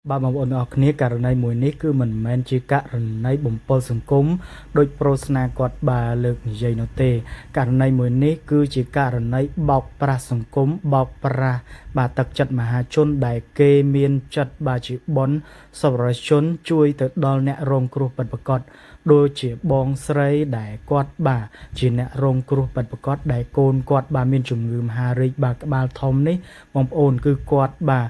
បាទបងប្អូនទាំងអស់គ្នាករណីមួយនេះគឺមិនមែនជាករណីបំពុលសង្គមដោយប្រូស្នាគាត់បាទលើកនិយាយនោះទេករណីមួយនេះគឺជាករណីបោកប្រាស់សង្គមបោកប្រាស់បាទទឹកចិត្តមហាជនដែលគេមានចិត្តបាទជាបុណ្យសប្បុរសជនជួយទៅដល់អ្នករងគ្រោះពិតប្រាកដដូចជាបងស្រីដែលគាត់បាទជាអ្នករងគ្រោះពិតប្រាកដដែលកូនគាត់បាទមានជំងឺមហារីកបាទក្បាលធំនេះបងប្អូនគឺគាត់បាទ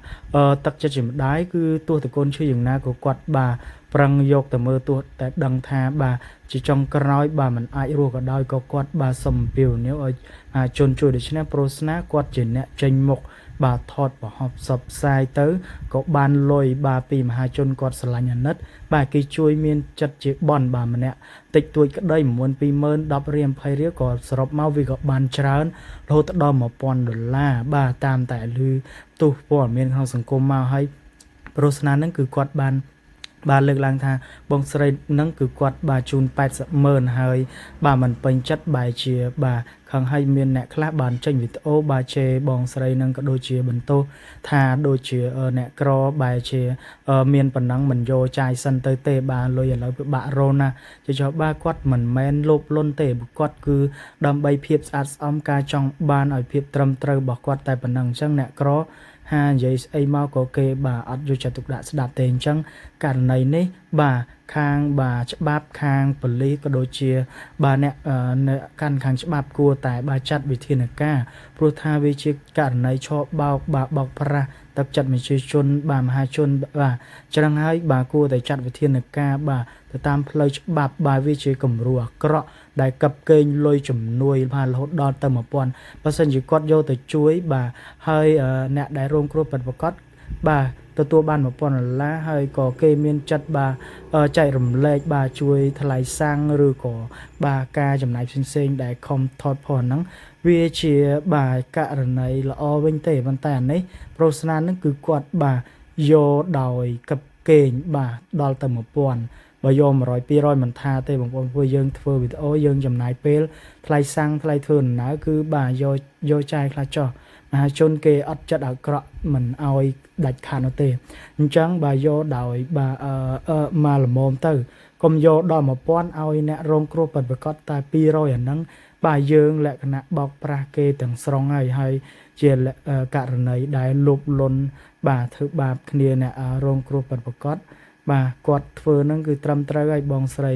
ទឹកចិត្តជាម្ដាយគឺទោះតកូនឈឺយ៉ាងណាក៏គាត់បាទប្រឹងយកទៅមើលទោះតែដឹងថាបាទជាចុងក្រោយបាទมันអាចរស់ក៏ដោយក៏គាត់បាទសុំអំពាវនាវឲ្យជនជួយដូច្នេះប្រូស្នាគាត់ជាអ្នកចេញមុខបាទថតបង្ហោះផ្សព្វផ្សាយទៅក៏បានលុយបាទពីមហាជនគាត់ស្រឡាញ់អាណិតបាទគេជួយមានចិត្តជាបន់បាទម្នាក់តិចតួចក្តី1 20000 10រៀល20រៀលក៏សរុបមកវាក៏បានច្រើនរហូតដល់1000ដុល្លារបាទតាមតែឮ ទោះព័ត៌មានក្នុងសង្គមមកហើយប្រូស្នាហ្នឹងគឺគាត់បានបានលើកឡើងថាបងស្រីហ្នឹងគឺគាត់បាទជូន80ម៉ឺនហើយបាទមិនពេញចិត្តបែរជាបាទខឹងឲ្យមានអ្នកខ្លះបានចេញវីដេអូបាទជេរបងស្រីហ្នឹងក៏ដូចជាបន្ទោសថាដូចជាអ្នកក្របែរជាមានប៉ុណ្ណឹងមិនយកចាយសិនទៅទេបាទលុយឥឡូវពិបាករណាជាចុះបាទគាត់មិនមែនលោភលន់ទេគាត់គឺដើម្បីភាពស្អាតស្អំការចង់បានឲ្យភាពត្រឹមត្រូវរបស់គាត់តែប៉ុណ្ណឹងអញ្ចឹងអ្នកក្រហានិយាយស្អីមកក៏គេបាទអត់យកចិត្តទុកដាក់ស្ដាប់ទេអញ្ចឹងករណីនេះបាទខាងបាទច្បាប់ខាងប៉ូលីសក៏ដូចជាបាទអ្នកកាន់ខាងច្បាប់គួរតែបាទចាត់វិធានការព្រោះថាវាជាករណីឆបោកបាទបោកប្រាស់ទឹកចិត្តប្រជាជនបាទមហាជនបាទចឹងហើយបាទគួរតែចាត់វិធានការបាទទៅតាមផ្លូវច្បាប់បាទវាជាគំរូអាក្រក់ដែលកឹបកេងលុយជំនួយបាទរហូតដល់ទៅ1000បើសិនជាគាត់យកទៅជួយបាទហើយអ្នកដែលរងគ្រោះពិតប្រាកដបាទទទួលបាន1000ដុល្លារហើយក៏គេមានចិត្តបាទចែករំលែកបាទជួយថ្លៃសាំងឬក៏បាទការចំណាយផ្សេងៗដែលខំថតផុសហ្នឹងវាជាបាទករណីល្អវិញទេប៉ុន្តែអានេះប្រូស្នាហ្នឹងគឺគាត់បាទយកដោយកឹបកេងបាទដល់ទៅ1000បើយក100 200មិនថាទេបងប្អូនព្រោះយើងធ្វើវីដេអូយើងចំណាយពេលថ្លៃសាំងថ្លៃធ្វើដំណើរគឺបាទយកយកចាយខ្លះចោះមហាជនគេអត់ចិត្តអាក្រក់មិនឲ្យដាច់ខាតនោះទេអញ្ចឹងបើយកដោយបាទអឺអឺមកល្មមទៅកុំយកដល់1000ឲ្យអ្នករងគ្រោះពិតប្រាកដតែ200អាហ្នឹងបាទយើងលក្ខណៈបោកប្រាស់គេទាំងស្រុងហើយហើយជាករណីដែលលោភលន់បាទធ្វើបាបគ្នាអ្នករងគ្រោះពិតប្រាកដបាទគាត់ធ្វើហ្នឹងគឺត្រឹមត្រូវហើយបងស្រី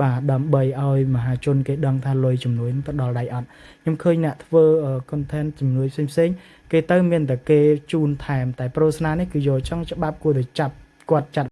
បាទដើម្បីឲ្យមហាជនគេដឹងថាលុយជំនួយទៅដល់ដៃអត់ខ្ញុំឃើញអ្នកធ្វើ content ជំនួយផ្សេងៗគេទៅមានតែគេជូនថែមតែប្រូស្នានេះគឺយកចង់ច្បាប់គួរតែចាប់គាត់ចាត់